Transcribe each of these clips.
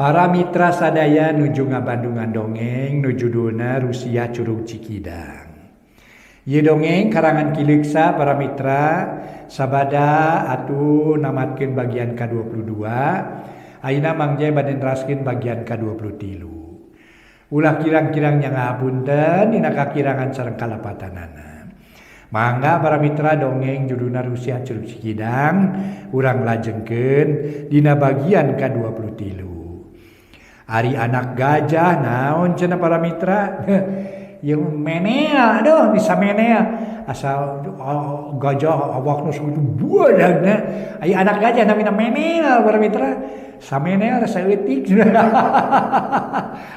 Para mitra sadaya nuju ngabandungan dongeng nu judulna Rusia Curug Cikidang. Ieu dongeng karangan Ki Leuksa para mitra sabada atuh namatkeun bagian ka-22. Ayeuna Mang Jaya bade neraskeun bagian ka-23. Ulah kirang-kirang nya ngahapunten dina kakirangan sareng kalepatanana. Mangga para mitra dongeng judulna Rusia Curug Cikidang urang lajengkeun dina bagian ka-23. Ari anak gajah naon cenah para mitra? Ieu menea aduh bisa menea asal gajah awakna sakitu buadagna. Aya anak gajah namina menea para mitra. Samenea saeutik.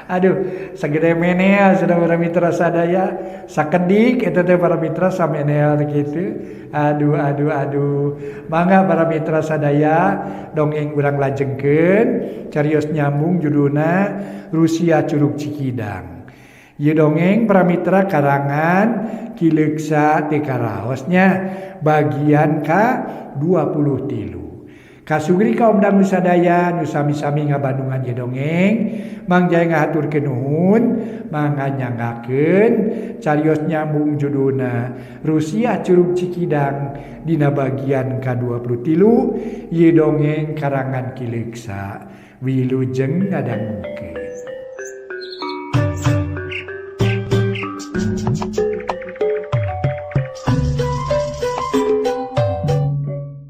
Aduh, sagede menea cenah para mitra sadaya. Sakedik eta teh para mitra samenea kitu. Aduh aduh aduh. Mangga para mitra sadaya dongeng urang lajengkeun carios nyambung judulna Rusia Curug Cikidang. Ieu dongeng para mitra karangan Ki Leuksa teu karaosnya bagian ka-23. Kasugri kaum dangu sadaya nu sami-sami ngabandungan ieu dongeng, Mang Jaya ngahaturkeun nuhun, mangga nyanggakeun carios nyambung judulna Rusia Curug Cikidang dina bagian ka-23 ieu dongeng karangan Ki Leuksa. Wilujeng ngadangukeun.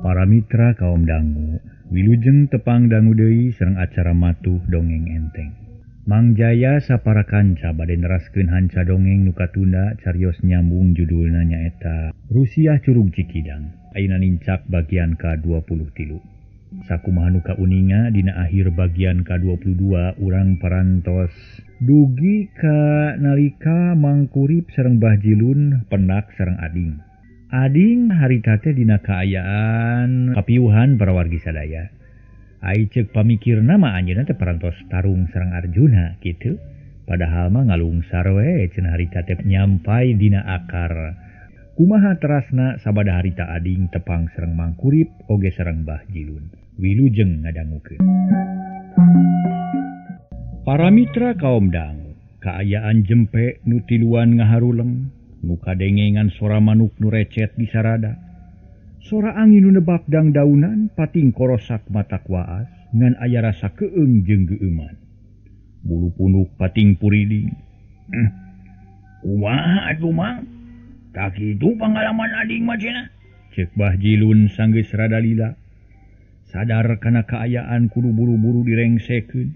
Para mitra kaum dangu, wilujeng tepang dangu deui sareng acara matuh dongeng enteng. Mang Jaya sapara kanca bade neraskeun hanca dongeng nu katunda carios nyambung judulna nyaeta Rusia Curug Cikidang. Ayeuna nincak bagian ka-23. Sakumaha nu kauninga dina akhir bagian ka-22 urang parantos dugi ka nalika Mangkurip sareng Bah Jilun pendak sareng Ading. Ading harita teh dina kaayaan kapiuhan para wargi sadaya. Ai ceuk pamikirna mah anjeunna teh parantos tarung sareng Arjuna kitu. Padahal mah ngalungsar we cenah harita teh nyampai dina akar. Kumaha terasna sabada harita Ading tepang sareng Mangkurip oge sareng Bah Jilun. Wilujeng ngadangukeun. Para mitra kaum dangu, kaayaan jempe nu tiluan ngaharuleng, nu kadengengan sora manuk nu recet di sarada. Sora angin nu nebak dangdaunan pating korosak matak waas ngan aya rasa keung jeung geueuman. Bulu punuk pating puriling. Kumaha atuh Mang? Tah kitu pangalaman Ading mah cenah. Ceuk Bah Jilun sanggeus rada lila. Sadar kana kaayaan kudu buru-buru direngsekeun.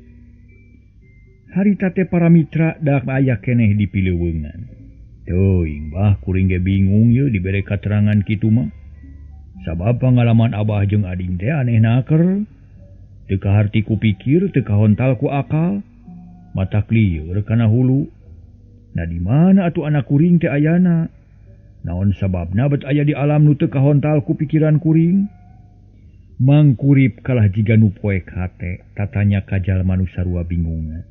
Harita teh para mitra dak aya keneh di pileuweungan. Teuing bah kuring ge bingung ye dibere katerangan kitu mah. Sabab pangalaman abah jeung ading teh aneh naker. Teu kaharti ku pikir, teu kahontal ku akal. Matak lieur kana hulu. Nah di mana atuh anak kuring teh ayana? Naon sababna bet aya di alam nu teu kahontal ku pikiran kuring? Mangkurip kalah jiga nu poek hate, tatanya ka jalma nu sarua bingungna.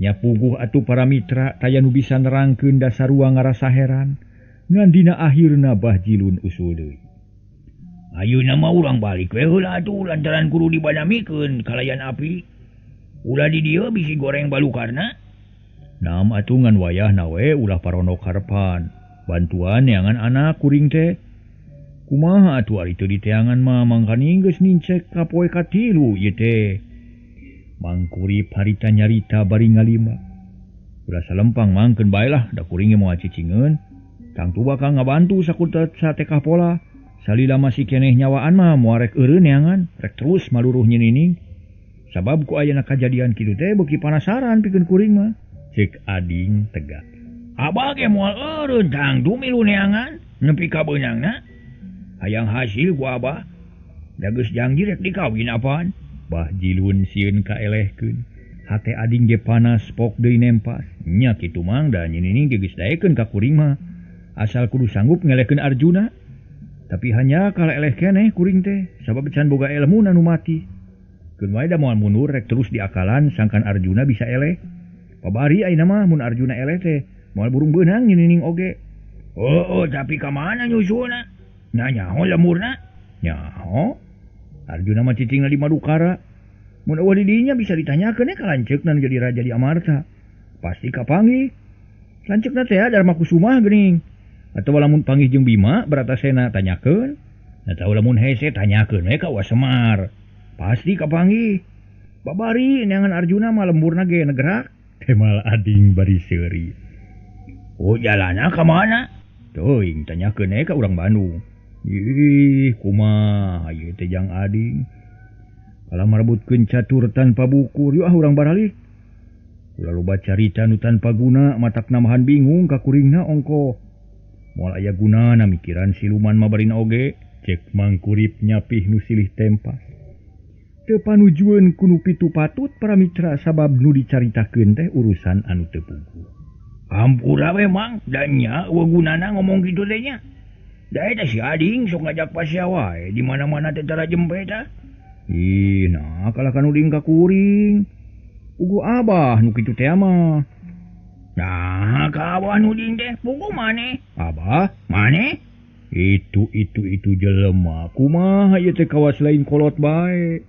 Nya puguh atuh para mitra taya nu bisa nerangkeun da sarua ngarasa heran. Ngan dina akhirna Bah Jilun usul deui. Ayeuna mah urang balik we heula atuh lantaran kudu dibadamikeun kalayan api. Ulah di dieu bisi goreng balukarna. Nam atuh ngan wayahna we ulah paronok harepan. Bantuan neangan anak kuring teh. Kumaha atuh ari teu diteangan mah mangkaning geus nincek ka poe katilu ieu teh. Mangkurip harita nyarita bari ngalima. Ulah salempang mangkeun bae lah da kuring ge moal cicingeun. Tangtu bakal ngabantu sakutet satekah pola. Salila masih keneh nyawaan mah moal rek eureun neangan, rek terus maluruh nyinining. Sabab ku ayana kajadian kitu teh beuki panasaran pikeun kuring mah. Ceuk Ading tegak. Abah ge moal eureun tangtu milu neangan nepi ka beunangna. Hayang hasil ku abah. Da geus janji rek dikawin apaan? Bah Jilun sieun kaelehkeun. Hate Ading ge panas pok deui nempas. Nya kitu mang da nyinining ge geus daekeun ka kuring mah. Asal kudu sanggup ngelehkeun Arjuna. Tapi hanya kala eleh keneh kuring teh sabab can boga ilmu nu mati. Keun wae da moal mundur rek terus diakalan sangkan Arjuna bisa eleh. Pabari ayeuna mah mun Arjuna eleh teh moal burung beunang nyinining oge. Oh, tapi ka mana nyusulna? Nya nyaho lemurna? Nyaho. Arjuna mah cicingna di Madukara. Mun eueuh di dinya bisa ditanyakeun ka lanceukna nu jadi raja di Amarta. Pasti kapanggih. Lanceukna teh Darma Kusuma geuning. Atawa lamun panggih jeung Bima Bratasena tanyakeun. Atawa lamun hese tanyakeun we ka Wa Semar. Pasti kapanggih. Babari neangan Arjuna mah lemburna ge negerak. Kemal ading bari seuri. Oh jalana ka mana? Teuing tanyakeun we ka urang Bandung. Ih, kumaha ieu teh jang ading. Kalau merebutkeun catur tanpa bukur, yuk ah urang baralik. Ulah loba carita nu tanpa guna, matak namahan bingung ka kuringna ongkoh. Moal aya gunana mikiran siluman mah barina oge, cek Mangkurip nyapih nu silih tempas. Teu panujueun ku nu pitu patut para mitra sabab nu dicaritakeun teh urusan anu teu puguh. Hampura we Mang, da nya eueuh gunana ngomong kitu teh nya. Da eta si ading sok ngajak pasea wae di mana-mana teh tara jempe tah. Ih, nah kalah kanu ding ka kuring. Ugu abah nu kitu teh mah. Nah, ka abah nu ding teh puguh maneh. Abah, maneh? Itu jelema kumaha ieu teh kawas lain kolot bae.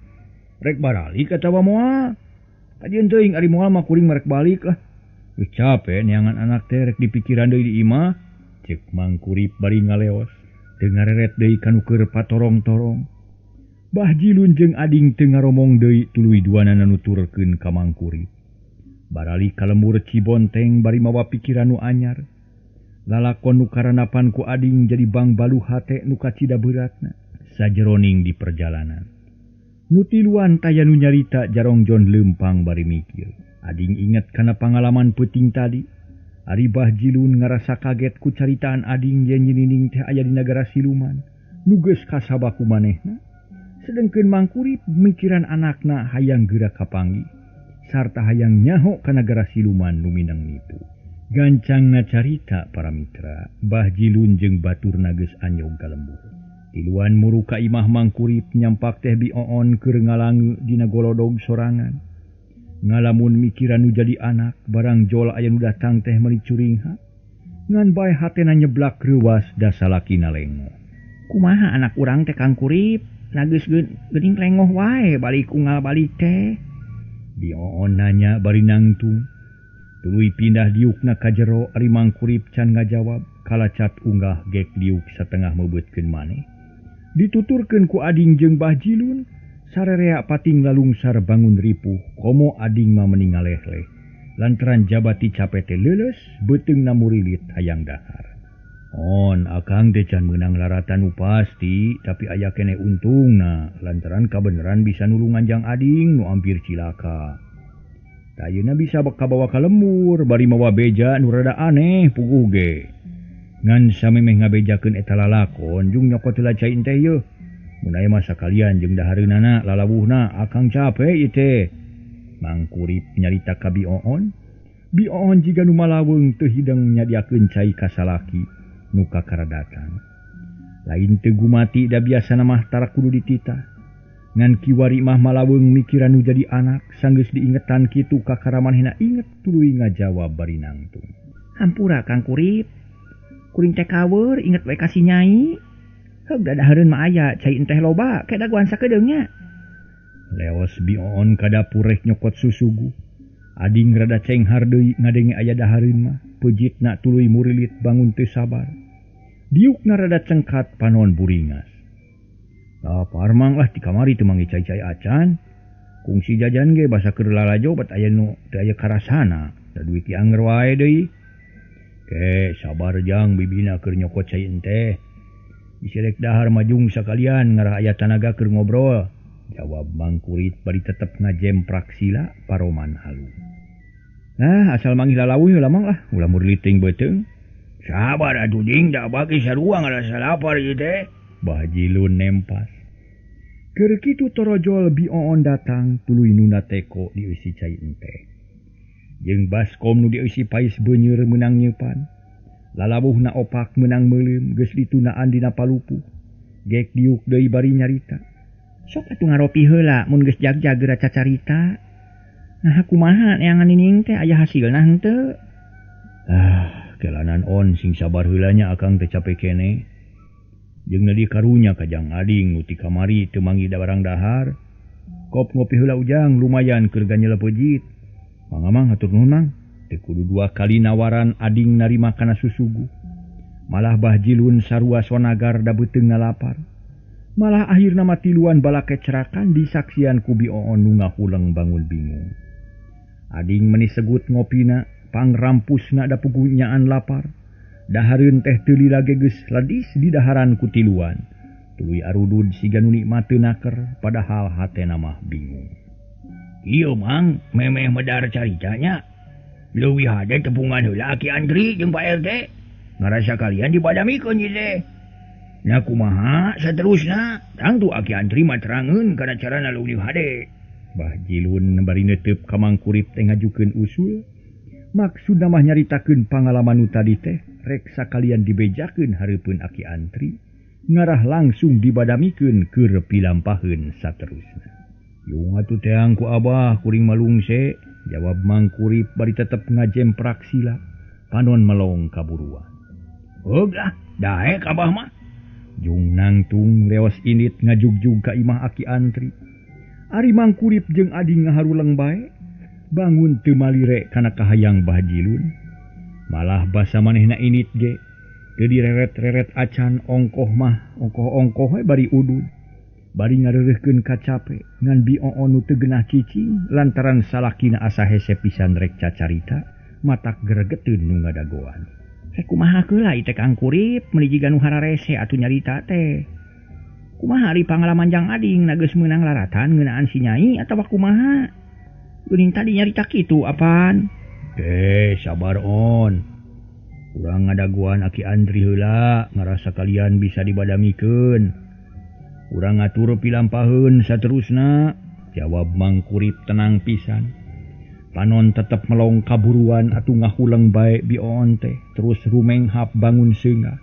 Rek baralik atawa moal? Kajeun teuing ari moal mah kuring mah rek balik lah. Geus cape neangan anak teh rek dipikiran deui di imah. Ceuk Mangkurip bari ngaleos. Teu ngareret deui kanu keur patorong-torong. Bah Jilun jeung ading teu ngaromong deui tuluy duanana nuturkeun ka Mangkurip. Barali ka lembur Cibonteng bari mawa pikiran nu anyar. Lalakon nu karanapan ku ading jadi bangbalu hate nu kacida beratna sajeroning di perjalanan. Nu tiluan taya nu nyarita jarongjon leumpang bari mikir. Ading inget kana pangalaman peuting tadi. Ari Bah Jilun ngarasa kaget ku caritaan ading yen nyinining teh aya di nagara siluman. Nu geus kasabaku manehna. Sedengkeun Mangkurip mikiran anakna hayang geura kapanggih sarta hayang nyaho ka nagara siluman nu minang nipu. Gancangna carita para mitra, Bah Jilun jeung baturna geus anyog ka lembur. Tiluan muru ka imah Mangkurip nyampak teh bioon keur ngalange dina golodog sorangan. Ngalamun mikiran nu jadi anak barang jol aya nu datang teh meuli curingha. Ngan bae hatena nyeblak reuwas da salakina lengoh. Kumaha anak urang teh Kang Kurip? Nageus geuning lengoh wae balik unggal balik teh. Bioon nanya bari nangtung. Tuluy pindah diukna ka jero ari Mangkurip can ngajawab kalacat unggah gek diuk satengah meubeutkeun maneh. Dituturkeun ku ading jeung Bah Jilun, sarerea pating lalungsar bangun ripuh komo ading mah meni ngaleh-leh. Lantaran jabati cape teh leuleus beuteungna murilit hayang dahar. On akang teh can meunang laratan nu pasti tapi aya keneh untungna lantaran kabeneran bisa nulungan jang ading nu ampir cilaka. Tayeuna bisa kabawa ka lembur bari mawa beja nu rada aneh puguh ge. Ngan samemeh ngabejakeun eta lalakon jung nyokot heula cai teh yeuh. Mun aya mah sakalian jeung dahareunana lalawuhna akang cape ieu teh. Mangkurip nyarita ka Bioon. Bioon jiga nu malaweung teu hideng nyadiakeun cai ka salaki nu kakara datang. Lain teu gumati da biasana mah tara kudu dititah. Ngan kiwari mah malaweung mikiran nu jadi anak sanggeus diingetan kitu kakara manehna inget tuluy ngajawab bari nangtung. Hampura Kang Kurip. Kuring teh kaweur inget we ka si Nyai. Heug da dahareun mah aya cai enteh loba ke dagoan sakedeung nya. Leos Bioon ka dapur rek nyokot susugu. Ading rada cenghar deui ngadenge aya dahareun mah. Pejitna tuluy murilit bangun teu sabar. Diukna rada cengkat panon buringas. Lapar mang lah di kamari teu mangi cai-cai acan. Kungsi jajan ge basa keur lalajo bat aya nu teu aya karasana. Da duit dianger wae deui. Ke sabar jang bibina keur nyokot cai enteh. Bisi rek dahar majung sakalian ngarah aya tanaga keur ngobrol. Jawab Mangkurit bari tetep ngajemprak sila paroman halu. Nah, asal manggih lalawuh heula mang lah, ulah murliting beuteung. Sabar atuh ding, da bagi sarua ngarasa lapar ieu teh. Bah Jilun nempas. Keur kitu torojol Bioon datang tuluy nuna teko dieusi cai enteh. Jeung baskom nu dieusi pais beuneur meunang nyeupan. Lalawuhna opak meunang meuleum geus ditunaan dina palupuh. Gek diuk deui bari nyarita. Sok atuh ngaropi heula mun geus jagjag geura cacarita. Nah kumaha neangan nining teh aya hasilna henteu? Ah, kelanan on sing sabar heula nya akang teh cape keneh. Jeung di karunya ka jang ading nu ti kamari teu manggih da barang dahar. Kop ngopi heula Ujang lumayan keur ganyel pejit. Mangga Mang hatur nuhun Mang. Teu kudu dua kali nawaran ading narima kana susugu. Malah Bah Jilun sarua sonagar da beuteung ngalapar. Malah akhirna mah tiluan balake cerakan disaksian ku Bi Oon nu ngahuleng bangun bingung. Ading meni segut ngopina, pangrampusna da pugunyaan lapar. Dahareun teh teu lila ge geus ledis di daharan ku tiluan. Tuluy arudud siga nu nikmat teu naker, padahal hatena mah bingung. Ieu Mang, memeh medar caritanya. Leuwih hade tepungan heula Aki Andri jeung Pak RT. Ngarasa kalian dipadamikeun ieu teh. Nya kumaha saterusna tangtu Aki Andri mah terangeun kana carana leuwih hade. Bah Jilun bari neuteub ka Mang Kurip teh ngajukeun usul. Maksudna mah nyaritakeun pangalaman nu tadi teh rek sakalian dibejakeun hareupeun Aki Andri ngarah langsung dibadamikeun keur pilampaheun saterusna. Yung atuh teang ku abah kuring malungse, jawab Mang Kurip bari tetep ngajemprak sila panon melong kaburuan. Heug ah, daek abah mah. Jung nangtung leos init ngajugjug ka imah Aki Andri. Ari Mang Kurip jeung ading ngaharuleng bae, bangun teu malire kana kahayang Bah Jilun. Malah basa manehna init ge teu direret-reret acan ongkoh mah, ongkoh-ongkoh we bari udud. Bari ngareureuhkeun kacape ngan Bi Oon nu teu genah cicing lantaran salakina asa hese pisan rek cacarita, matak gregeteun nu ngadagoan. Kumaha heula ieu teh Kang Kurip meuni jiga nu hararese atuh nyarita teh. Kumaha ari pangalaman jang ading na geus meunang laratan ngeunaan si Nyai atawa kumaha? Geuning tadi nyarita kitu apan? Sabar On. Urang ngadaguan Aki Andri heula ngarasa kalian bisa dibadamikeun. Urang ngatur pilampaheun saterusna, jawab Mang Kurip tenang pisan. Panon tetep melong kaburuan atuh ngahuleng bae Bi Oon teh terus rumenghap bangun seungah.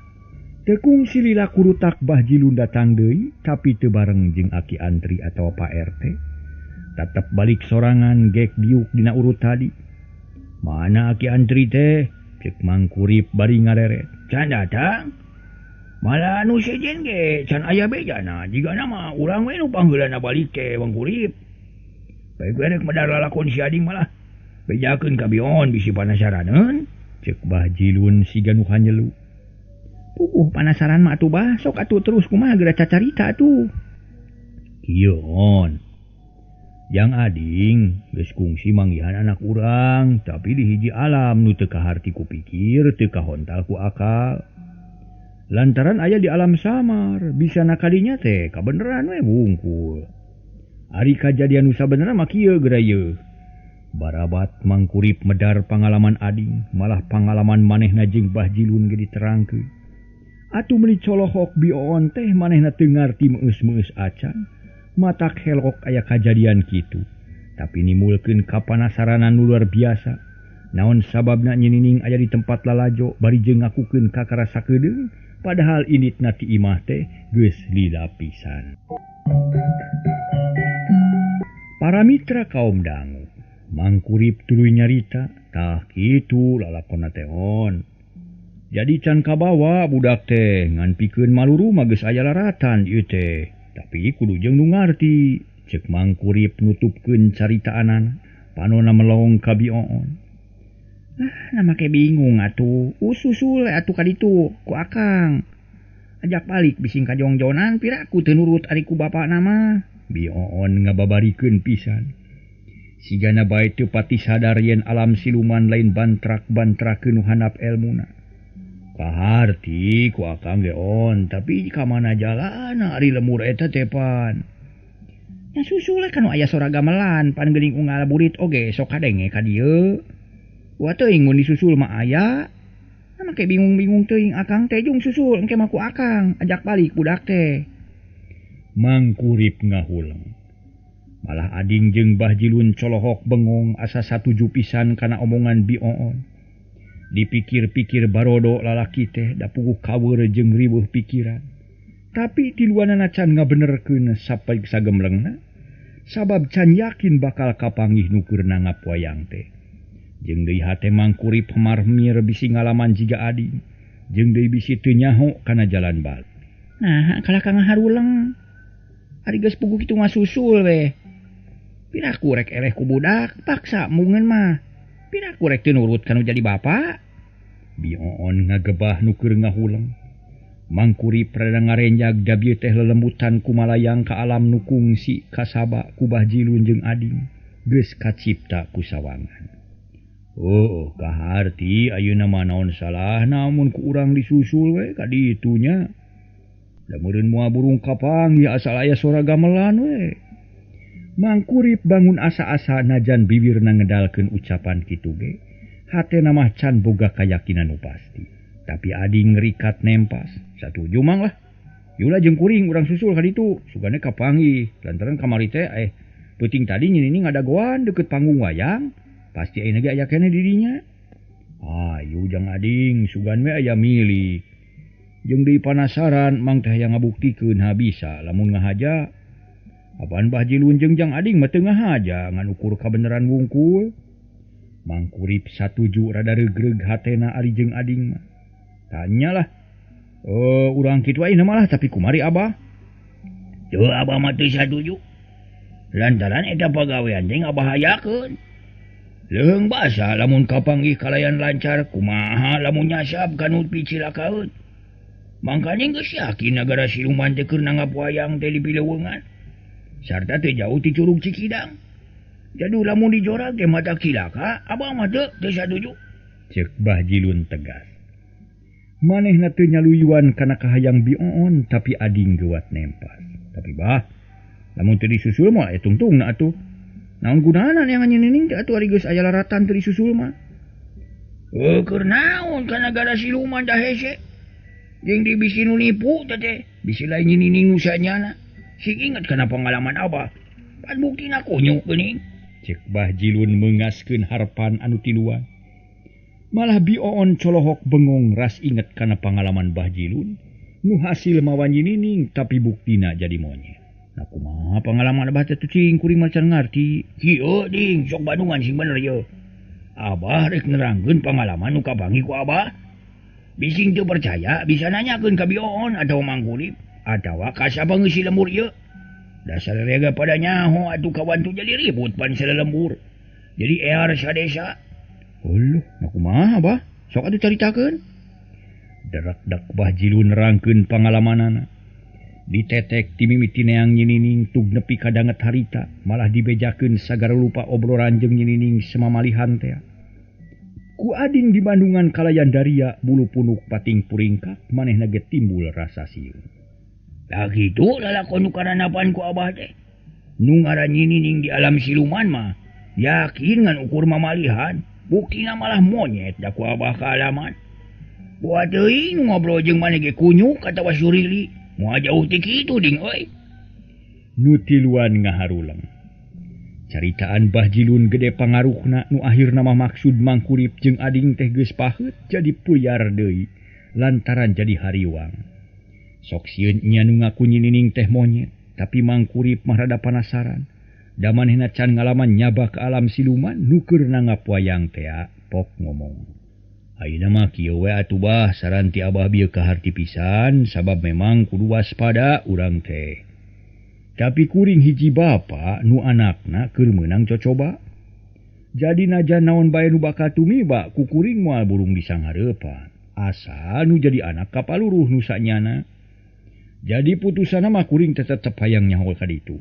Teu kungsi lila kurutak Bah Jilun datang deui tapi teu bareng jeung Aki Andri atawa Pak RT. Tetep balik sorangan gek diuk dina urut tadi. Mana Aki Andri teh? Cek Mang Kurip bari ngareret. Can datang? Malah anu sejen ge can aya bejana jigana mah urang we nu pangheulana balik teh Mang Kurip. Bae rek medar lalakon si ading malah. Bejakeun ka Bi Oon bisi panasaraneun. Cek Bah Jilun siga nu hanyelu. Puguh panasaran mah atuh Bah, sok atuh terus kumaha geura cacarita atuh. Kieu On. Jang ading geus kungsi manggihan anak urang, tapi di hiji alam nu teu kaharti ku pikir, teu kahontal ku akal. Lantaran aya di alam samar, bisa nakalinya teh kabeneran we wungkul. Ari kajadian nu sabenerna mah kieu geura ieu. Barabat Mang Kurip medar pangalaman ading, malah pangalaman manehna jeung Bah Jilun ge diterangkeun. Atuh meuni colohok Bi Oon teh manehna teu ngarti meus-meus acan, matak helok aya kajadian kitu. Tapi nimulkeun kapanasaranan nu luar biasa. Naon sababna nyinining aya di tempat lalajo bari jeung ngakukeun kakara sakedeung, padahal initna ti imah teh geus lila pisan. Para mitra kaum dangu, Mang Kurip tuluy nyarita, tah kitu lalakonna teh On. Jadi can kabawa budak teh ngan pikeun maluru mah geus aya laratan ieu teh. Tapi kudu jeung nu ngarti, cek Mang Kurip nutupkeun caritaanana, panona melong ka Bi Oon. Nah, make bingung atuh. Ususul atuh ka ditu ku akang. Ajak balik bising kajongjonan piraku teu nurut ari ku bapakna mah. Bi Oon ngababarikeun pisan. Sigana bae teu pati sadar yen alam siluman lain bantrak-bantrakeun nu handap elmuna. Kaharti ku akang ge On, tapi ka mana jalana ari lemur eta teh pan. Nya susul kan aya sora gamelan pan geuning unggal burit oge sok kadenge ka dieu. Wah teuing mun disusul mah aya. Nah make bingung-bingung teuing akang teh jung susul engke mah ku akang ajak balik budak teh. Mang Kurip ngahuleng. Malah ading jeung Bah Jilun colohok bengong asa satuju pisan kana omongan Bi Oon. Dipikir-pikir barodo lalaki teh da puguh kaweur jeung riweuh pikiran. Tapi tiluanana can ngabenerkeun sampai sagemlengna sabab can yakin bakal kapanggih nu keur nanggap wayang teh. Jeung deui hate Mang Kurip marmir bisi ngalaman jiga ading, jeung deui bisi teu nyaho kana jalan balik. Nah, kalah ka ngaharuleng. Ari geus puguh kitu ngasusul we. Piraku rek eleh ku budak paksa mungeun mah. Piraku rek teu nurut kanu jadi bapa. Bioon ngagebah nu keur ngahuleng. Mangkurip rada ngarenjag da bieu teh lelembutan kumalayang ka alam nu kungsi kasaba ku Bah Jilun jeung ading geus kacipta ku sawangan. Oh, kaharti ayeuna mah naon salahna mun ku urang disusul we ka ditu nya. Da meureun moal burung kapanggih asal aya sora gamelan we. Mangkurip bangun asa-asa najan bibirna ngedalkeun ucapan kitu ge. Hatena mah can boga kayakinan nu pasti. Tapi ading ngerikat nempas. Satuju mang lah. Yula jeung kuring urang susul ka ditu. Sugane kapanggih lantaran kamari teh peuting tadi nyini ngadagoan deket panggung wayang. Pasti ayeuna ge aya keneh di dinya. Ayu jang ading sugan we aya milik. Jeung deui panasaran mang teh hayang ngabuktikeun ha bisa lamun ngahaja. Apaan Bah Jilun jeung jang ading mah teu ngahaja ngan ukur kabeneran wungkul. Mangkurip satuju rada regreg hatena ari jeung ading mah. Tanyalah. Urang kitu ayeuna malah tapi kumari abah. Teu abah mah teu satuju. Lantaran eta pagawean teh ngabahayakeun. Leung basa lamun kapanggih kalayan lancar kumaha lamun nyasab kanu picilakaeun. Mangkane geus yakin nagara siluman teh keur nanggap wayang teh di pileuweungan. Sarta teh jauh ti Curug Cikidang. Jadi lamun dijorag teh mata cilaka, abah mah teu satuju. Ceuk Bah Jilun tegas. Manehna teu nyaluyuan kana kahayang bioon tapi ading geuwat nempas. Tapi bah, lamun teu disusul mah aya tungtungna atuh. Naon gunana neangan nyinining teh atuh ari geus aya laratan teu disusul mah. Keur naon kana nagara siluman da hese. Jeung di bisi nu nipu teh teh, bisi lain nyinining nu sanyana. Sing inget kana pengalaman abah. Pan buktina kunyuk geuning. Ceuk Bah Jilun meungaskeun harpan anu tiluan. Malah bioon colohok bengong ras inget kana pengalaman Bah Jilun nu hasil mawa nyinining tapi buktina jadi monyet. Nah kumaha pengalaman abah teh cing kuring mah can ngarti. Kieu ding sok Bandungan sing bener ye. Abah rek nerangkeun pengalaman nu kapanggih ku abah. Bising teu percaya bisa nanyakeun ka bioon atawa Mangkurip atawa ka sapangeusi lembur ieu. Dasar rega pada nyaho atuh kawan tu jadi ribut pan lembur. Jadi ear sadesa. Uluh, nah kumaha bah? Sok atuh caritakeun. Derak-dak Bah Jilun nerangkeun pangalamanana. Ditetek ti mimiti neang nyinining tug nepi ka danget harita, malah dibejakeun sagara lupa obrolan jeung nyinining semamalihan teh. Ku ading di Bandungan kalayan daria bulu punuk pating puringkak manehna ge timbul rasa sieun. Tah kitu lalakon nu karanapan ku abah teh. Nu ngaran nyinining di alam siluman mah yakin ngan ukur mamalihan, buktina malah monyet da ku abah kaalaman. Buat teuing ngobrol jeung maneh ge kunyuk atawa surili, moal jauh ti kitu ding euy. Nu tiluan ngaharuleng. Caritaan Bah Jilun gede pangaruhna nu akhirna mah maksud Mangkurip jeung ading teh geus paheut jadi puyar deui lantaran jadi hariwang. Sok sieun nya nu ngaku nyinining teh monyet, tapi Mangkurip mah rada panasaran. Da manehna can ngalaman nyaba ke alam siluman nu keur nanggap wayang tea pok ngomong. Ayeuna mah kieu we atuh bah, saran ti abah bieu kaharti pisan sabab memang kudu waspada urang teh. Tapi kuring hiji bapa nu anakna keur meunang cocoba. Jadi najan naon bae nu bakal tumiba ku kuring moal burung disanghareupan. Asa nu jadi anak kapaluruh nu sanyana. Jadi putusanna mah kuring tetep hayang nyaho ka ditu.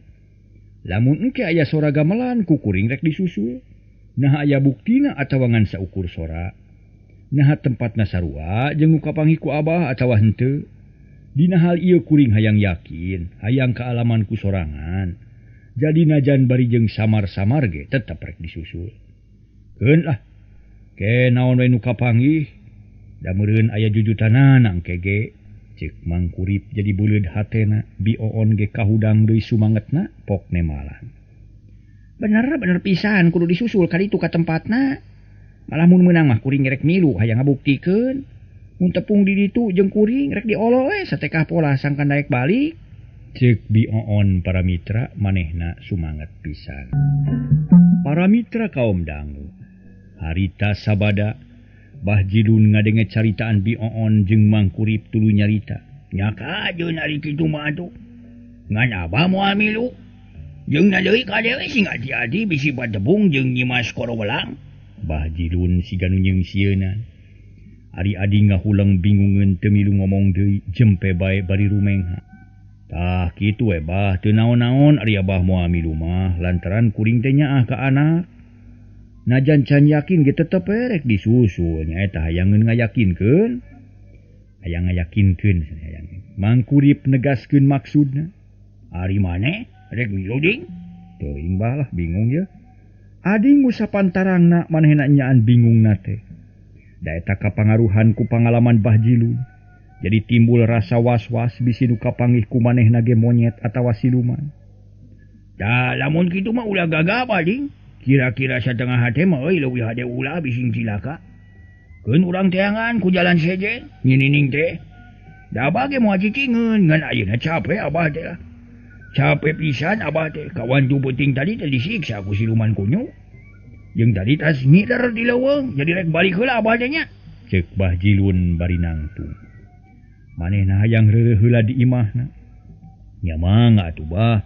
Lamun engke aya sora gamelan ku kuring rek disusul. Nah aya buktina atawa ngan saukur sora. Nah tempatna sarua jeung nu kapanggih ku abah atawa henteu. Dina hal ieu kuring hayang yakin, hayang kaalaman ku sorangan. Jadi najan bari jeung samar-samar ge tetep rek disusul. Keun lah. Ke naon we nu kapanggih? Da meureun aya jujutanana engke ge. Ceuk Mangkurip jadi buleud hatena, bioon ge kahudang deui sumangetna pok nemalan. Bener-bener pisan kudu disusul ka ditu ka tempatna. Malah mun meunang mah kuring rek milu hayang ngabuktikeun. Mun tepung di ditu jeung kuring rek diolo we satekah pola sangkan daek balik. Ceuk bioon para mitra manehna sumanget pisan. Para mitra kaum dangu. Harita sabada Bah Jilun ngadenge caritaan bioon jeung Mangkurip tuluy nyarita. Nya kajeun ari kitu mah atuh. Ngan abah moal milu. Jeung na deui ka deui sing ati-ati bisi patebung jeung Nyimas Korowelang. Bah Jilun siga nu nyeungsieuna. Ari Ading ngahuleng bingungeun teu milu ngomong deui jempe bae bari rumengha. Tah kitu we bah teu naon-naon ari abah moal milu mah lantaran kuring teh nyaah ka anak. Najan can yakin ge tetep rek disusul nyaeta hayangeun ngayakinkeun. Hayang ngayakinkeun hayang. Mangkurip negaskeun maksudna. Ari maneh rek milu ding? Teuing bah lah bingung ye. Ading ngusapan tarangna manehna nyaan bingungna teh. Da eta kapangaruhan ku pangalaman Bah Jilun. Jadi timbul rasa was-was bisi nu kapanggih ku manehna ge monyet atawa siluman. Tah lamun kitu mah ulah gagap ading. Kira-kira satengah hate mah euy leuwih hade ulah bising cilaka. Keun urang teangan ku jalan sejen nyinining teh. Da abah ge moal cicingeun ngan ayeuna capek abah teh lah. Capek pisan abah teh kawan tu penting tadi teh disiksa ku siluman kunyu. Jeung tadi tas ngider di leuweung jadi rek balik heula abah teh nya. Ceuk Bah Jilun bari nangtung. Manehna hayang reureuh heula di imahna. Nya mangga atuh bah.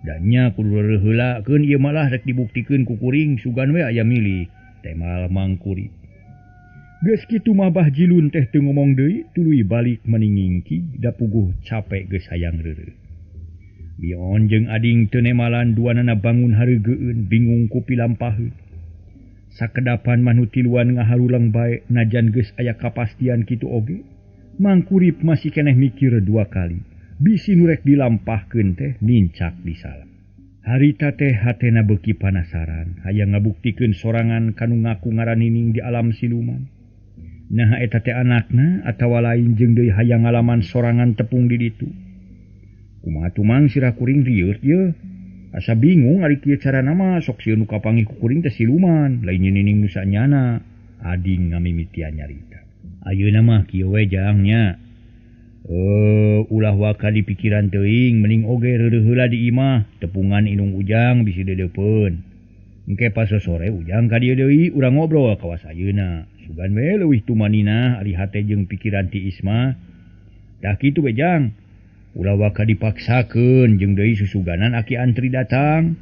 Da nya kudu reureuh heula keun ieu malah rek dibuktikeun ku kuring sugan we aya milik. Temal Mangkurip. Geus kitu mah Bah Jilun teh teu ngomong deui tuluy balik meningingki da puguh capek geus hayang reureuh. Bion jeung Ading teu nemalan duanana bangun hareugeun bingung ku pilampaheun. Sakedapan mah nu tiluan ngaharulang bae najan geus aya kapastian kitu oge. Mangkurip masih keneh mikir dua kali. Bisi nu rek dilampahkeun teh nincak disalah. Harita teh hatena beuki panasaran, hayang ngabuktikeun sorangan kanu ngaku ngaran Nining di alam siluman. Naha eta teh anakna atawa lain jeung deui hayang ngalaman sorangan tepung di ditu. Kumaha tumang sirah kuring rieut ye. Asa bingung ari kieu carana mah sok sieun nu kapanggih ku kuring teh siluman, lain Nining nu sanyana. Ading ngamimitian nyarita. Ayeuna mah kieu we jang nya. Ulah waka di pikiran teuing mending oge reureuh heula di imah, tepungan indung Ujang bisi deudeupeun. Engke pas sore Ujang ka dieu deui urang ngobrol kawas ayeuna. Sugan we leuwih tumanina ari hate jeung pikiran ti Isma. Tah kitu we jang. Ulah waka dipaksakeun jeung deui susuganan aki antri datang.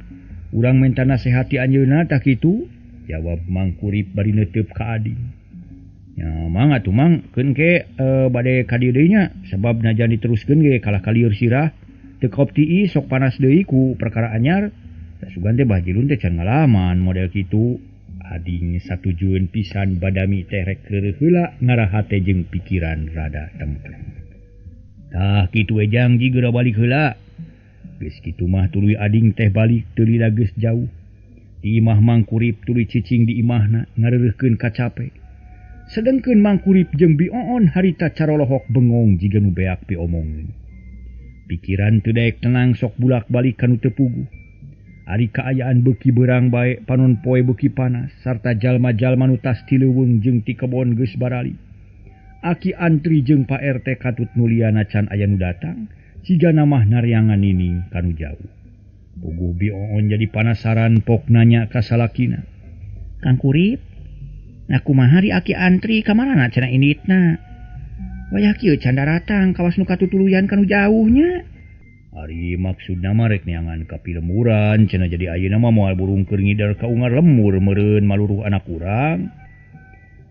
Urang menta nasehat ti anjeunna tah kitu. Jawab Mangkurip bari neuteub ka Ading. Ya mang atuh mang keun ke bade ka dieu deui nya sabab najan diteruskeun ge kalah kalieur sirah teu kaop tiis sok panas deui ku perkara anyar. Da sugan teh Bah Jilun teh can ngalaman model kitu. Ading satujueun pisan badami teh rek reureuh heula ngarah hate jeung pikiran rada tentrem. Tah kitu we jang ji geura balik heula. Geus kitu mah tuluy Ading teh balik teu lila geus jauh. Di imah Mangkurip tuluy cicing di imahna ngareureuhkeun kacape. Sedengkeun Mangkurip jeung Bioon harita carolohok bengong jiga nu beak piomongeun. Pikiran teu daek tenang sok bulak-balik kanu teu puguh. Ari kaayaan beuki beurang bae panon poe beuki panas sarta jalma-jalma nu tas ti leuweung jeung ti kebon geus barali. Aki Antri jeung Pak RT katut nuliana can aya nu datang, cigana mah naryangan Nining kanu jauh. Puguh Bioon jadi panasaran pok nanya ka salakina. Kang Kurip, nah kumaha ri aki Antri kamarana cenah inditna? Wayah kieu can daratang kawas nu katutuluyan kanu jauhnya. Ari maksudna mah rek neangan ka pilemburan cenah jadi ayeuna mah moal burung keur ngider ka ungar lemur meureun maluruh anak urang.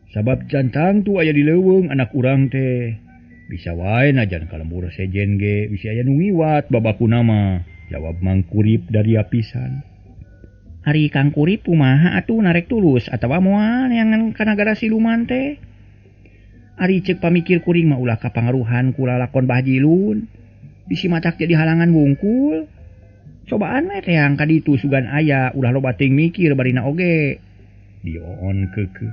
Sabab cantang tu aya di leuweung anak urang teh. Bisa wae najan ka lembur sejen ge bisi aya nu ngiwat babakuna mah. Jawab Mangkurip dari apisan. Ari Kang Kurip kumaha atuh narek tulus atawa moal neangan ka nagara siluman teh? Ari ceuk pamikir kuring mah ulah kapangaruhan ku lalakon Bah Jilun. Bisi matak jadi halangan wungkul. Cobaan we teang ka ditu sugan aya ulah loba teuing mikir barina oge. Dioon keukeuh.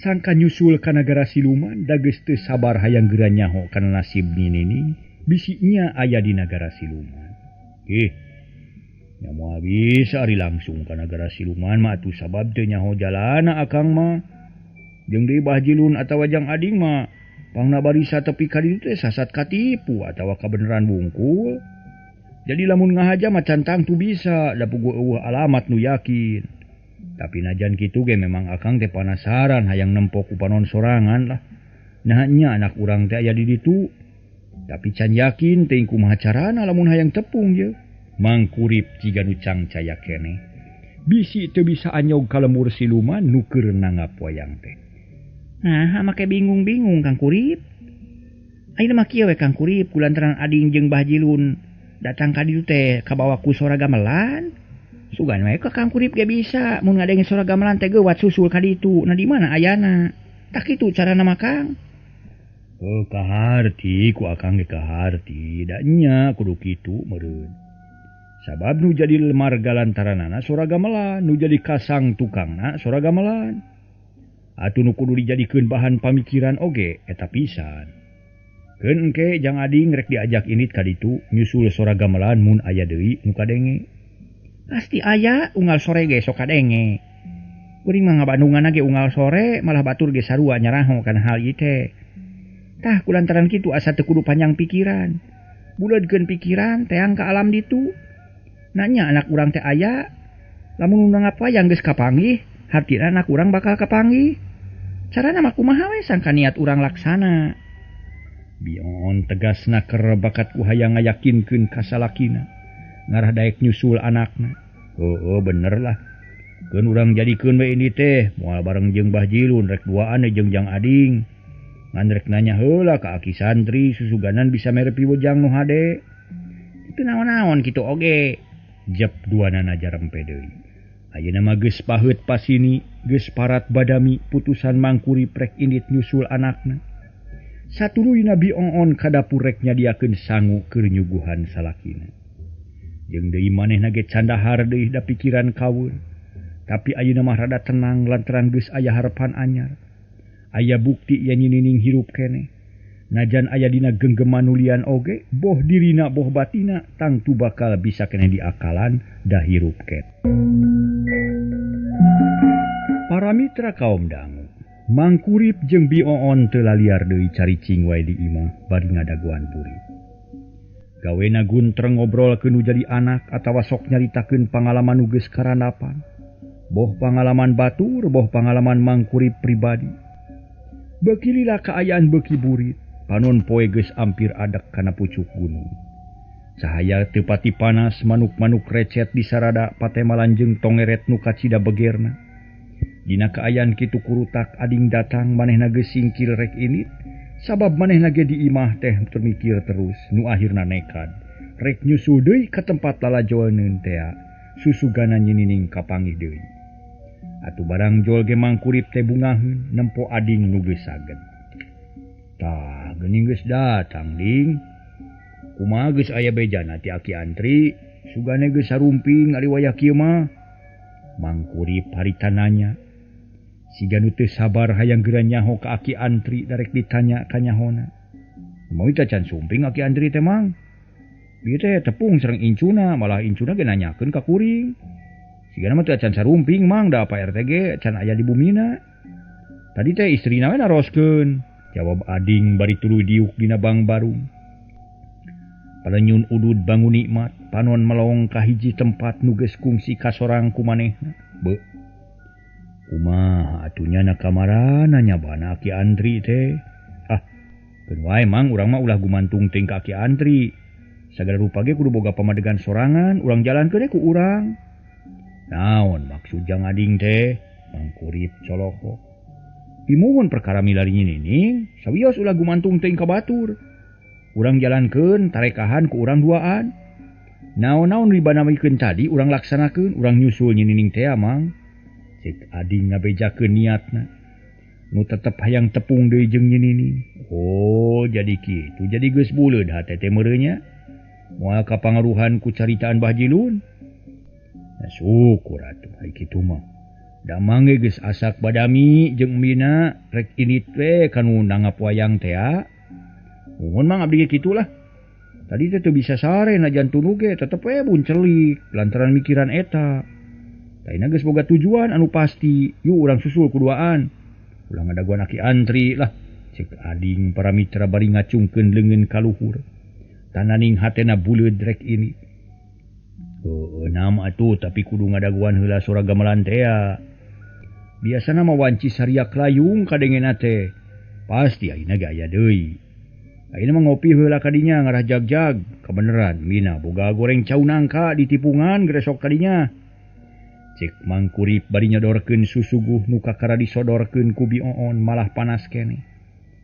Sangka nyusul ka nagara siluman da geus teu sabar hayang geura nyaho kana nasib Nining bisi nya aya di nagara siluman. Nya moal bisa ari langsung ka nagara siluman mah atuh sabab teu nyaho jalana akang mah. Jeung deui Bah Jilun atawa jang Ading mah pangna barisa tepi ka ditu teh sasat katipu atawa kabeneran wungkul. Jadi lamun ngahaja mah can tangtu bisa da puguh eueuh alamat nu yakin. Tapi najan kitu ge memang akang teh panasaran hayang nempo ku panon sorangan lah. Nah nya anak urang teh aya di ditu. Tapi can yakin teuing kumaha carana lamun hayang tepung ye. Mangkurip jiga nu cangcaya keneh. Bisi teu bisa anyog ka lemur siluman nu keur nanggap wayang teh. Nah, make bingung-bingung Kang Kurip. Ayeuna mah kieu we Kang Kurip kulantaran ading jeung Bah Jilun datang ka ditu teh kabawa ku sora gamelan. Sugan we ka Kang Kurip ge bisa mun ngadenge sora gamelan teh geuwat susul ka ditu. Nah di mana ayana? Tah kitu carana mah Kang. Oh, kaharti ku akang ge kaharti da nya kudu kitu meureun. Sabab nu jadi marga lantaranana sora gamelan, nu jadi kasang tukangna sora gamelan. Atuh nu kudu dijadikeun bahan pamikiran oge eta pisan. Keun engke jang ading rek diajak indit ka ditu nyusul sora gamelan mun aya deui nu kadenge. Pasti aya unggal sore ge sok kadenge. Kuring mah ngabandunganna ge unggal sore malah batur ge sarua nyaraho kana hal ieu teh. Tah kulantaran kitu asa teu kudu panjang pikiran. Buleudkeun pikiran teang ka alam ditu. Nanya anak urang teh aya, lamun nu nanggap wayang geus kapanggih, hartina anak urang bakal kapanggih. Carana mah kumaha we sangka niat urang laksana. Bion tegasna keur bakat ku hayang ngayakinkeun ka salakina. Ngarah daek nyusul anakna. Heueuh bener lah. Keun urang jadikeun we ini teh, moal bareng jeung Bah Jilun rek duaan jeung jang ading. Ngan rek nanya heula ka aki santri susuganan bisa mere piwejang nu hade. Teu naon-naon kitu oge. Jep duanana jarempe deui. Ayeuna mah geus paheut pasini, geus parat badami putusan Mangkurip rek indit nyusul anakna. Satuluyna Bi Oon ka dapur rek nyadiakeun sangu keur nyuguhan salakina. Jeung deui manehna ge candahar deui da pikiran kawur. Tapi ayeuna mah rada tenang lantaran geus aya harepan anyar. Aya bukti yen nyinining hirup keneh. Najan aya dina genggeman nulian oge, boh dirina boh batina tangtu bakal bisa keneh diakalan da hirup ket. Para mitra kaum dangu, Mangkurip jeung Bi Oon teu laliar deui caricing wae di imah bari ngadagoan burit. Gawena guntreng ngobrolkeun nu jadi anak atawa sok nyaritakeun pangalaman nu geus karandapan. Boh pangalaman batur, boh pangalaman Mangkurip pribadi. Beuki lila kaayaan beuki burit. Panon poe geus ampir adek kana pucuk gunung. Cahaya teu pati panas, manuk-manuk recet di sarada patemalan jeung tongeret nu kacida begerna. Dina kaayaan kitu kurutak ading datang manehna geus singkil rek indit, sabab manehna ge di imah teh termikir terus nu akhirna nekad. Rek nyusul deui ka tempat lalajoeun tea, susugana nyinining kapanggih deui. Atuh barang jol ge Mangkurip teh bungaheun nempo ading nu geus saged. Tah, geuning geus datang ding. Kumaha geus aya bejana ti aki antri, sugane geus sarumping ari wayah kieu mah. Mangkurip harita nanya. Siga nu teu sabar hayang geura nyaho ka aki antri darek ditanya ka nyahona. Mawi teh can sumping aki antri teh mang. Bieu teh tepung sareng incuna, malah incuna ge nanyakeun ka kuring. Sigana mah teu can sarumping mang, da Pak RT ge can aya di bumina. Tadi teh istrina we naroskeun. Jawab ading bari tuluy diuk dina bangbarung. Palenyun udud bangun nikmat, panon melong ka hiji tempat nu geus kungsi kasorang ku manehna. Beuh. Kumaha atuh nya na kamarana nyabana aki antri teh. Ah, keun wae mang urang mah ulah gumantung teuing ka aki antri. Sagala rupa ge kudu boga pamadegan sorangan, urang jalankeun we ku urang. Naon maksud jang ading teh? Mangkurip colokok. Pimuhun perkara milari nyinining, sawios ulah gumantung teuing ka batur. Urang jalankeun tarekahan ku urang duaan. Naon-naon dibanamikeun tadi urang laksanakeun, urang nyusul nyinining teh mang. Cek ading ngabejakeun niatna. Nu tetep hayang tepung deui jeung nyinining. Oh, jadi kitu. Jadi geus buleud hate teh meureunnya. Moal kapangaruhan ku caritaan Bah Jilun. Nah, syukur atuh ai kitu mah. Damang ge geus asak badami jeung mina rek indit we kanu nanggap wayang tea. Nuhun mang abdi ge kitulah. Tadi teh teu bisa sare najan tunu ge tetep we buncelik lantaran mikiran eta. Taina geus boga tujuan anu pasti, yuk urang susul kuduaan. Ulah ngadaguan aki antri lah. Cek ading para mitra bari ngacungkeun leungeun ka luhur. Tananing hatena buleud rek ini. Heueuh nama atuh tapi kudu ngadaguan heula sora gamelan tea. Biasana mah wanci sariak layung kadengena teh. Pasti ayeuna ge aya deui. Ayeuna mah ngopi heula ka dinya ngarah jag-jag. Kabeneran Mina boga goreng cau nangka ditipungan gresok ka dinya. Cek Mang Kurip bari nyodorkeun susuguh nu kakara disodorkeun ku Bi Oon malah panas keneh.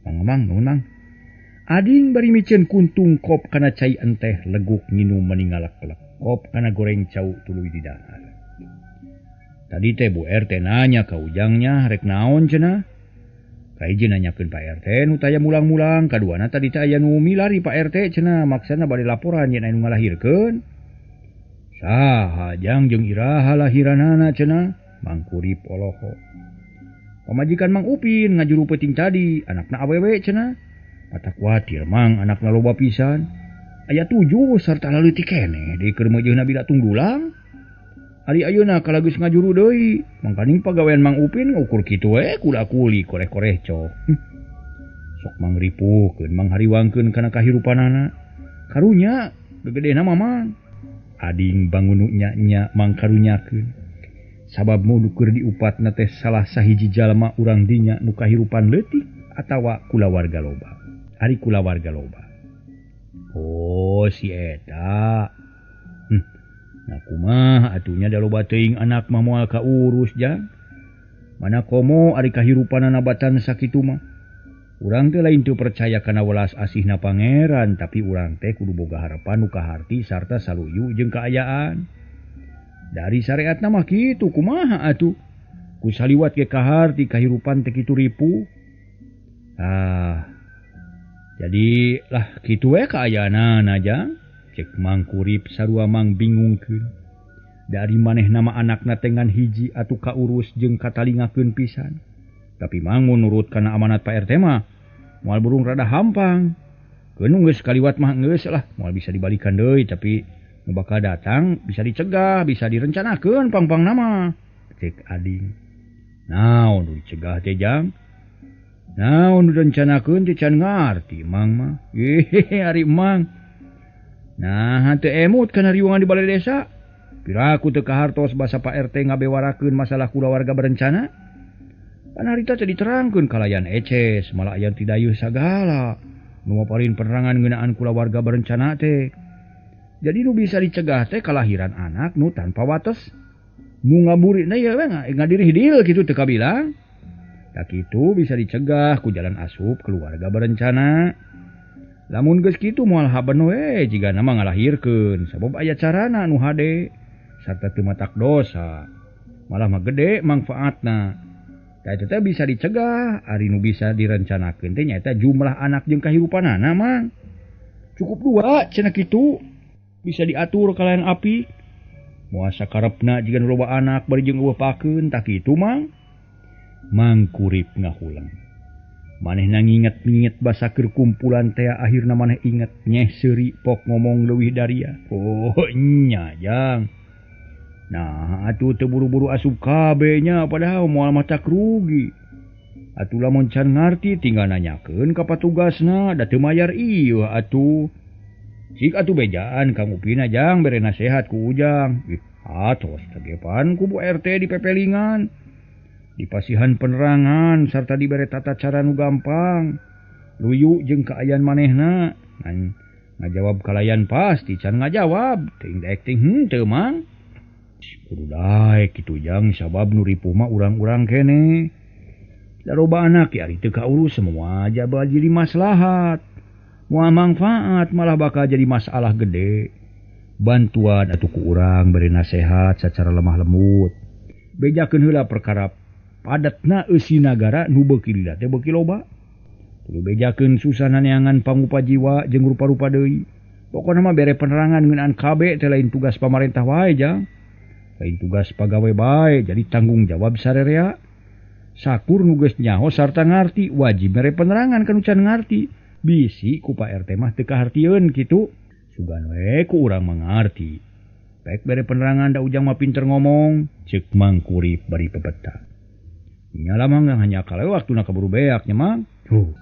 Mang naon Mang? Ading bari miceun kuntung kop kana cai enteh leguk nginum meningalek-lek. Kop kana goreng cau tuluy didahar. Tadi teh Bu RT nanya ka ujangnya rek naon cenah. Kahiji nanyakeun Pak RT nu taya mulang-mulang, kaduana tadi teh aya nu milari Pak RT cenah maksana bade laporan yen anu ngalahirkeun. Saha jang jeung iraha lahiranana cenah? Mang Kurip oloho. Pamajikan Mang Upin ngajuru peuting tadi, anakna awewe cenah. Mata kuatir Mang anakna loba pisan. Aya 7 sarta laleutik keneh deui keur meujeuhna bila tungdulang. Ari ayeuna kala geus ngajuru deui, mangkaning pagawean Mang Upin ngukur kitu we kula-kuli koreh-koreh cok. Sok Mang ripuhkeun Mang hariwangkeun kana kahirupanana. Karunya gegedena mah Mang. Ading bangun nu nya-nya Mang karunyakeun. Sabab nu keur diupatna teh salah sahiji jalma urang dinya nu kahirupan leutik atawa kulawarga loba. Ari kulawarga loba. Oh si eta. Nah kumaha atunya da loba teuing anak mah moal kaurus jang. Mana komo ari kahirupanana batan sakitu mah. Urang teh lain teu percaya kana welas asihna pangeran, tapi urang teh kudu boga harapan nu kaharti sarta saluyu jeung kaayaan. Dari syariatna mah kitu kumaha atuh. Ku saliwat ge kaharti kahirupan teh kitu ripuh. Ah. Jadi lah kitu we kaayaanana jang. Cek Mang Kurip sarua Mang bingungkeun. Dari maneh nama anakna tengan hiji atuh kaurus jeung katalingakeun pisan. Tapi Mang mun nurut kana amanat Pak RT mah moal burung rada hampang. Keun geus kaliwat mah geus lah, moal bisa dibalikan deui tapi nu bakal datang bisa dicegah, bisa direncanakeun pang-pang nama. Cek ading. Naon nu dicegah teh jang? Naon nu direncanakeun teh can ngarti Mang mah. Ari Mang. Nah, teu emut kana riungan di balai desa. Piraku teu kahartos basa Pak RT ngabewarakeun masalah kulawarga berencana. Pan harita teh diterangkeun kalayan eces, malah aya tidayeuh sagala. Nu maparin penerangan ngeunaan kulawarga berencana teh. Jadi nu bisa dicegah teh kalahiran anak nu tanpa wates. Nu ngaburina ieu we ngadirih-dil kitu teu kabilang. Tak kitu bisa dicegah ku jalan asup keluarga berencana. Lamun geus kitu moal haben we jigana mah ngalahirkeun sabab aya carana nu hade sarta teu matak dosa. Malah mah gede mangfaatna. Tah eta teh bisa dicegah, ari nu bisa direncanakeun teh nyaeta jumlah anak jeung kahirupanana Mang. Cukup 2 cenah kitu bisa diatur kalayan api. Moal sakarepna jiga nu loba anak bari jeung eueuh pakeun tah kitu Mang. Mang Kurip ngahulang. Manehna nginget-nginget basa keur kumpulan teh akhirna maneh inget nyeh seuri pok ngomong leuwih daria. Oh nya jang. Nah atuh teu buru-buru asup kabeh nya padahal moal matak rugi. Atuh lamun can ngarti tinggal nanyakeun ka patugasna da teu mayar ieu atuh. Cik atuh bejaan Kang Upina jang bere nasehat ku Ujang. Ih atos tegepan ku Bu RT di pepelingan. Dipasihan penerangan sarta dibere tata cara nu gampang. Luyu jeung kaayaan manehna. Ngan ngajawab kalayan pasti can ngajawab. Teuing daek ting henteu Mang. Kudu daek kitu jang sabab nu ripuh mah urang-urang keneh. Da loba anak ya ari teu kaurus semua jaba jadi maslahat. Moal mangfaat malah bakal jadi masalah gede. Bantuan atuh ku urang bere nasehat sacara lemah lembut. Bejakeun heula perkara padatna eusi nagara nu beuki lila teh beuki loba. Kudu bejakeun susah neangan pangupa jiwa jeung rupa-rupa deui. Pokona mah bere penerangan ngeunaan KB teh lain tugas pamarentah wae jang. Lain tugas pagawe bae jadi tanggung jawab sarerea. Sakur nu geus nyaho sarta ngarti wajib mere penerangan ka nu can ngarti. Bisi ku Pak RT mah teu kahartieun kitu. Sugan we ku urang mangarti. Pek bere penerangan da Ujang mah pinter ngomong, ceuk Mang Kurip bari pepeta. Nya lamang hanya kalau waktuna kaburu beak nya Mang. Tuh.